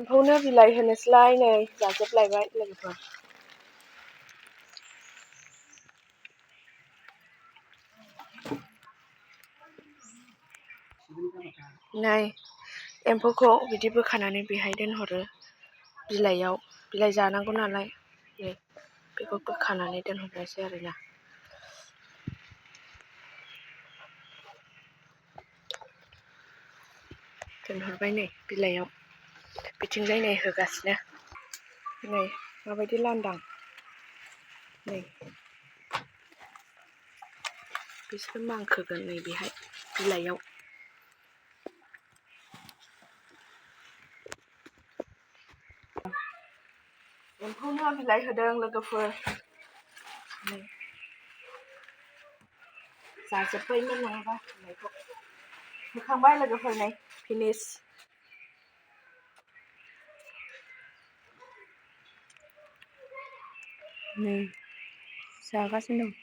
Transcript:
एम्फौनो बिलाइ होनोसैलाय नै जाजोबलायबाय लोगोफोर नै एम्फौखौ बिदि बोखानानै बेहाय दोनहरो बिलाइयाव बिलाइ जानांगौ नालाय नै बेखौ बोखानानै दोनहरनायसै आरोना दोनहरबाय नै बिलाइयाव बिथिंजाय नै होगासिनो नै माबायदि लांदां नै बिसोर मांखोगोन नै बेहाय बिलाइयाव एम्फौनो बिलाइ होदों लोगोफोर नै जाजोब्बायमोन नङाबा बिलाइखौ होखांबाय लोगोफोर नै फिनिश नै जागासिनो दं